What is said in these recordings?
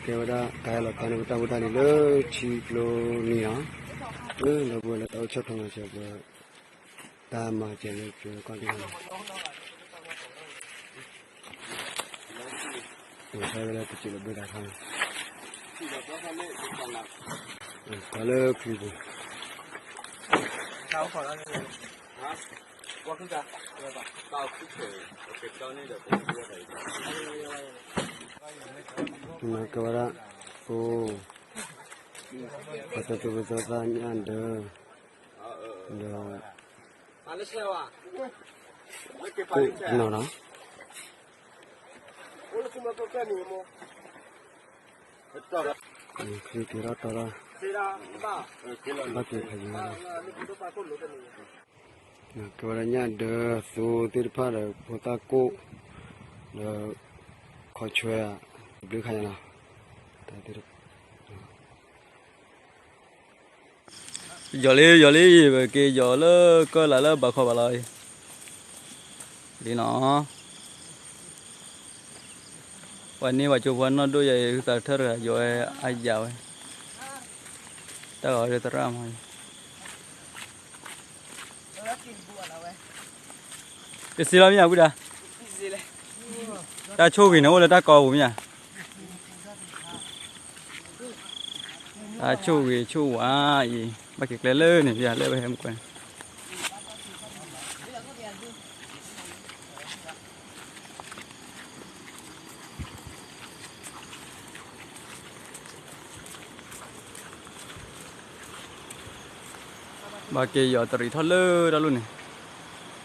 ကဲဝဲဒၣ် ကါလီၤကါန့ၣ် ပတၢ်ဖိတၢ်လံၤလၢထံကျိနံၤလီၤ. လၢပဝဲလၢတၢ်အိၣ်ဆီၣ်ထွဲမၤစၢၤပ တၢ်မၤစၢၤလၢပကီၢ်ဒံးလီၤ. တၢ်ဝဲလၢတစံးလၢဘၢတၢ်ခါန့ၣ် တၢ်လၢဖုပူၤ ကဲဝဲဒၣ် အိၣ် ပှၤသးပှၢ်သးသၣ်ညၣ်ဒၢ ဒီး ကိၣ်နီၤနီၤ ချံက့ၤထီၣ်တီထီၣ် ဘၣ်က့ၤဖးယံၤ ကဲဝဲဒၣ်ညၣ်ဒၢသိသ့ၣ်တဖၣ်ဒီးဖိသၣ်ကိၣ် ဒီး ခီဆွဲဧါ ဘျုးခါညါနီၤ တၢ်သ့ၣ်တဖၣ် ယီၤလံ ယီၤလံ ပက့ၤယီၤလၢကၢၢ်လးလၢဘးခီဘၣ်လီၤအံၤ လံနီၤ ပှၤန့ၢ်ပှၤကၠိဖိနီၢ်ဒိၣ်ယၤအံၤ ဟုသးထၢၣ်တဂၤ ယီၤဝဲအယၤဝဲ တၢ်ဂီၤဒ်သရၣ်မးအံၤ တစ့လီၤမ့ၢ်ဧါ ဝံဒၣ် တၢ်ဆိၣ်ဂ့ၤန့ၣ်အိၣ်လၢတၢ်ကီပူၤမ့ၢ်ဧါ တၢ်ဆိၣ်ဂ့ၤဆိၣ်ဝါအံၤ ဘၣ်က့ၤကျဲလၢန့ၣ် ပယၤလၢပဟဲမကွဲးန့ၣ် ဘၣ်က့ၤယီၤတရံးထီၣ်လၢတၢ်လီၢ်န့ၣ်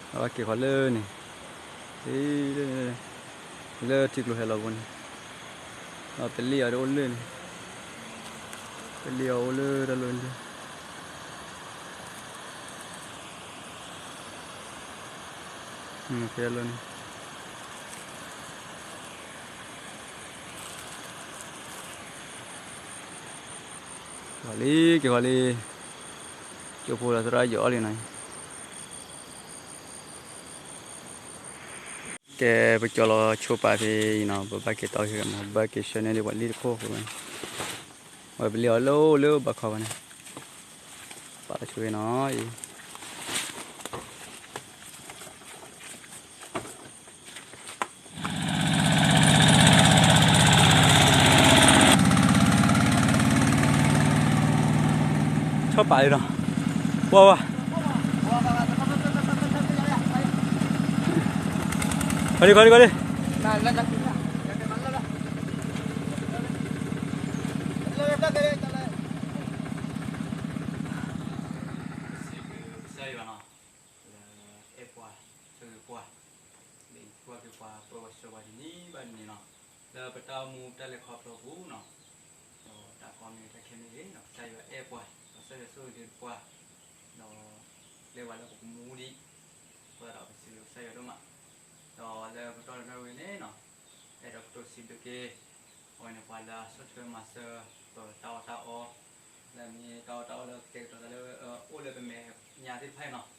ဘၣ်က့ၤဃီလၢန့ၣ် လၢထံကျိဟဲလီၤဘိန့ၣ် ဒီးပလ့ၣ်အီၤတအိၣ်လၢန့ၣ် ပလ့ၣ်အီၤအိၣ်လၢတၢ်လီၢ်န့ၣ် ဖဲလီၢ်န့ၣ် ဃီလံ က့ၤဃီလံ ကၠိဖိလီၤသရၣ်ယီၤအီၤလံနီၤ ကဲ ပကၠီလီၤဆိပာ်ဖဲအံၤနီၤ ပဘၣ်က့ၤတီဟ့ၣ်ဂ့ၤမး ဘၣ်က့ၤဆှၢန့ၢ်ဒံး ပှၤလံတခိၣ်ဃိဝဲ ဝဲပလ့ၣ်အီၤလၢအိၣ်လၢဘးခီဘၣ်န့ၣ် ပာ်လီၤဆိအံၤနီၤအံၤ ဆီၣ်ပာ်လံနီၤ ဝါဝါ ခီလံ ခီလံ ခီလံ ကစၢ်ယွၤနီၤ လၢအဲၣ်ပှၤ ဆၢဂ့ၤပှၤ လၢကွၢ်က့ၤပှၤ ပၢဝဲဆှၢပှၤတနံၤဘၣ်တနံၤနီၤ လၢပတၢ်အိၣ်မူတၢ်လဲၤခီဖျိပူၤနီၤ ဒီးတၢ်ကီမ့ၢ်တၢ်ခဲမ့ၢ်ဂ့ၤနီၤ ကစၢ်ယွၤအဲၣ်ပှၤ ဒီးကစၢ်ယွၤဆိၣ်ဂ့ၤက့ၤပှၤ ဒီး လဲၤဝဲလၢပကမူဒံး အဃိသတးဒီးပစံးဘျုးကစၢ်ယွၤဒိၣ်မး ဒီးလၢပတီၢ်တနၣ်ရံၣ်န့ၣ်နီၤ အဲၣ်ဒိးကတိၤစံးဘျုးက့ၤ အဝဲန့ၣ် ပှၤလၢအဆီၣ်ထွဲမၤစၢၤ ပတၢ်အီၣ်တၢ်အီ လၢအမ့ၢ်တၢ်အီၣ်တၢ်အီလၢကတဲာ်ကတီၤသးလၢ အိၣ်လၢပမဲာ်ညါသ့ၣ်တဖၣ်အံၤနီၤ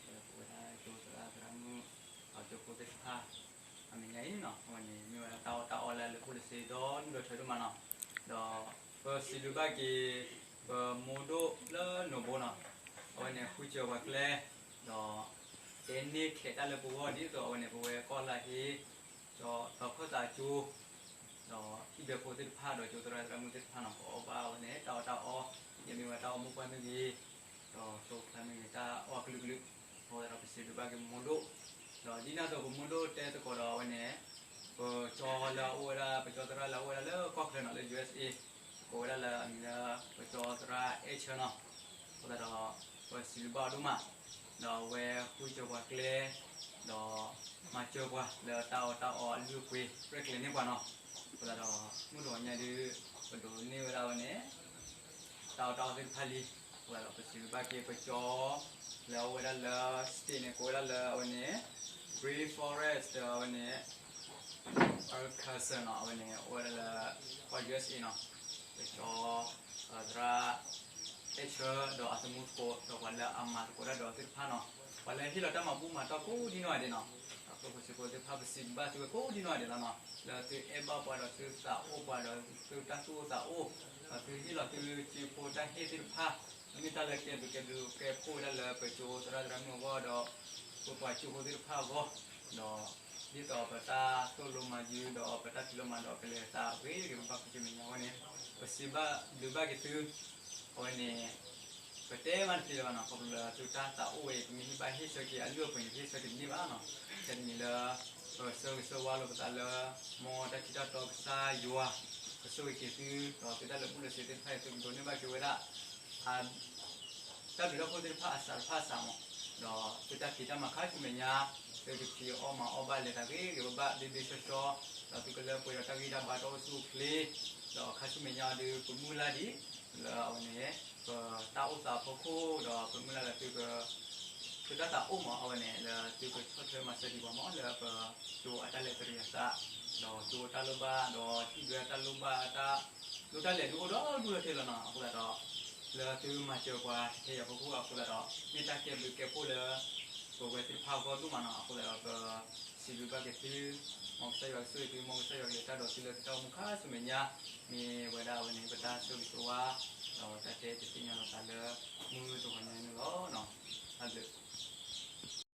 လၢပဝဲဒၣ်ကၠိသရၣ်သရၣ်မုၣ် ဒီးကၠိဖိသ့ၣ်တဖၣ် အမဲာ်ညါအံၤနီၤ အဝဲန့ၣ် မ့ၢ်ဝဲဒၣ်တၢ်အီၣ်တၢ်အီလၢအလိာ်ဖိလၢစ့ဒီဒူၣ်ဒီထၢဒိၣ်မးနီၤ ဒီး ပစံးဘျုးဘၣ်က့ၤ ပမိၢ်ဒိၣ်လၢနိၣ်ဘိနီၤ အဝဲန့ၣ် ဃုစၢၤပှၤကျဲ ဒီး တဲန့ၢ်ခဲးတၢ်လၢပဂီၢ် ဒ်သိးအဝဲန့ၣ် ပဝဲကီၢ်လၢဟ့ ကၠီတီၤခၢၣ်သးကၠိ ဒီးဟံၣ်ဒၢးဖိသ့ၣ်တဖၣ် ဒီးကၠိသရၣ်သရၣ်မုၣ်သ့ၣ်တဖၣ်နီၤ ပအီၣ်ဘၣ်အဝဲန့ၣ် တၢ်အီၣ်တၢ်အီ ယမ့ၢ်ဝဲတၢ်အီၣ်မိၢ်ပှၢ်မ့ၢ်ဂ့ၤ ဒီးကၠိကျါမ့ၢ်ဂ့ၤ တၢ်အီၣ်ကလုာ်ကလုာ် အဃိသတးဒီးပစံးဘျုးဘၣ်က့ၤပမိၢ်ဒိၣ် ဒီးဒ်န့ၣ်အသိးပမိၢ်ဒိၣ်တဲသကိးဒီးအဝဲန့ၣ် ပကၠီလၢအအိၣ်ဝဲဒၣ် ပကၠီသရၣ်လၢအအိၣ်ဝဲဒၣ်လၢကီၢ်ချၢနီၤ လၢ ယူႇအၢၣ်စ်အ့ ကိးဝဲဒၣ်လၢအမံၤလၢ ပကၠီသရၣ်အဲၣ်ဆၢနီၤ အဃိသတးဒီး ပစံးဘျုးဘၣ်အီၤဒိၣ်မး ဒီးအဝဲဃုစၢၤပှၤကျဲ ဒီးမၤစၢၤပှၤလၢတၢ်အီၣ်တၢ်အီအလုၢ်အပှ့ၤ ရဲၣ်ကျဲၤန့ၢ်ပှၤနီၤ အဃိသတးဒီး မုၢ်တဂီၤညါဒုး ပဒိးန့ၢ်ဝဲဒၣ်အဝဲန့ၣ် တၢ်အီၣ်တၢ်အီသ့ၣ်တဖၣ်လံ အဃိသတးဒီးပစံးဘျုးဘၣ်က့ၤပကၠီ လၢအအိၣ်ဝဲဒၣ်လၢ state န့ၣ် ကိးဝဲဒၣ်လၢအဝဲန့ၣ် Green Forest ဒီးအဝဲန့ၣ် Arkansas နီၤ အဝဲန့ၣ် အိၣ်ဝဲဒၣ်လၢ ကီၢ် ယူႇအၢၣ်စ်အ့ နီၤ ပကၠီ သရၣ် အဲၣ်ဆၢ ဒီးအသမူသကိး ဒီးပှၤလၢအမၤသကိးတၢ်ဒီးသ့ၣ်တဖၣ်နီၤ ပှၤလၢဟ့ၣ်လီၤတၢ်မၤဘူၣ်မၤတီၢ်ကိးဒ်နီၢ်ဂၤဒဲးနီၤ အဃိ ဖိစ့ၢ်ကီးသ့ၣ်တဖၣ် ပစံးဘျုးဘၣ်သုဝဲကိးဒံနီၢ်ဒဲးလီၤနီၤ, လၢသုအဲၣ်ဘၣ်ပှၤဒီးသုသးအိၣ်ပှၤဒီးသုတၢ်သူၣ်အိၣ်သးအိၣ်, ဒီးသုဟ့ၣ်လီၤသုစုဖိတၢ်ဟ့ၣ်သ့ၣ်တဖၣ်, မ့ၢ်တၢ်လၢကဲဘျုးကဲဖှိၣ်ဝဲဒၣ်လၢပကၠိသရၣ်သရၣ်မုၣ်အဂီၢ်ဒီး ပပှၤကၠိဖိသ့ၣ်တဖၣ်အဂီၢ်, ဒီး ဒ်သိးပတၢ်သိၣ်လိမၤယုၤဒီးပတၢ်ဖံးလိမၤဒိး ကလဲၤသးဂ့ၤဂ့ၤဘၣ်ဘၣ် ခီဆူမဲာ်ညါအဂီၢ်န့ၣ်, ပစံးဘျုးဘၣ်က့ၤသု, အဝဲန့ၣ် ပတဲမးတသ့လၢၤဘၣ်နီၤ, ခီဖျိလၢသုတၢ်သးအိၣ်ဝဲအံၤ ပမ့ၢ်ဟ့ၣ်ဘၣ်ဟ့ၣ်ဆၢက့ၤအလုၢ်အပှ့ၤန့ၣ် ဟ့ၣ်ဆၢက့ၤတန့ၢ်ဘၣ်နီၤ, ခဲတမံၤလၢ ပဆၢဂ့ၤဆၢဝါလိာ်ပသးလၢ မ်တၢ်ထံၣ်တၢ်တီကစၢ်ယွၤ ကဆိၣ်ဂ့ၤက့ၤသု, ဒီးသုတၢ်လၢာ်ဘူၣ်လၢာ်စ့ၤသ့ၣ်တဖၣ်အံၤ သုကဒိးန့ၢ်ဘၣ်က့ၤဝဲဒၣ် တၢ်ဘျုးတၢ်ဖှိၣ်သ့ၣ်တဖၣ်အစးတဖၣ်အစးမး, ဒီးသုတၢ်ဖံးတၢ်မၤခါဆူမဲာ်ညါ, သုကဖံးအီၣ်မၤအီၣ်ဘၣ်လဲၤသးဂ့ၤဂ့ၤဘၣ်ဘၣ် ဘ့ဘ့ဆှီဆှီ, ဒီးသုကလၢပှဲၤဒီးတၢ်ဂံၢ်တၢ်ဘါတၢ်အိၣ်ဆူၣ်အိၣ်ချ့, ဒီးခါဆူမဲာ်ညါအီၤဒုး ပမုၢ်လၢ်ဒံး, လၢအဝဲန့ၣ် ပတၢ်အိၣ်သးအဖီခိၣ် ဒီးပမုၢ်လၢ်လၢသုက သုတၢ်သးအိၣ်မး အဝဲန့ၣ် လၢသုကဆီၣ်ထွဲမၤစၢၤဒံးပှၤမး လၢပကၠိအတၢ်လဲၤတရံးအသး, ဒီးကၠိတၢ်လိၣ်ဘၣ် ဒီးဟံၣ်ဒွဲအတၢ်လိၣ်ဘၣ်အတၢ် ဒိးတၢ်လဲၤဒုးအိၣ်ဒီဒူၣ်ဒီထၢလီၤနီၤ, အဃိသတးဒီး လၢသုမၤစၢၤပှၤထဲယၤဖီခိၣ်အဃိသတးဒီး မ့ၢ်တၢ်ကဲဘျုးကဲဖှိၣ်လၢ ပဝဲသ့ၣ်တဖၣ်အဂီၢ်ဒိၣ်မးနီၤ, အဃိသတးဒီးပစံးဘျုးဘၣ်က့ၤသု, မ်ကစၢ်ယွၤကဆိၣ်ဂ့ၤသု, မ်ကစၢ်ယွၤကလဲၤတၢ်ဒီးသုလၢသုတၢ်အိၣ်မူခါဆူမဲာ်ညါ, မ့ၢ်ဝဲဒၣ်အဝဲန့ၣ် ပတၢ်ဆၢဂ့ၤဆၢဝါ, ဒီးတၢ်တဲတသ့ၣ်ညါလိာ်သးလၢ မုၢ်တဂီၤညါန့ၣ်လီၤ. တၢ်ဘျုး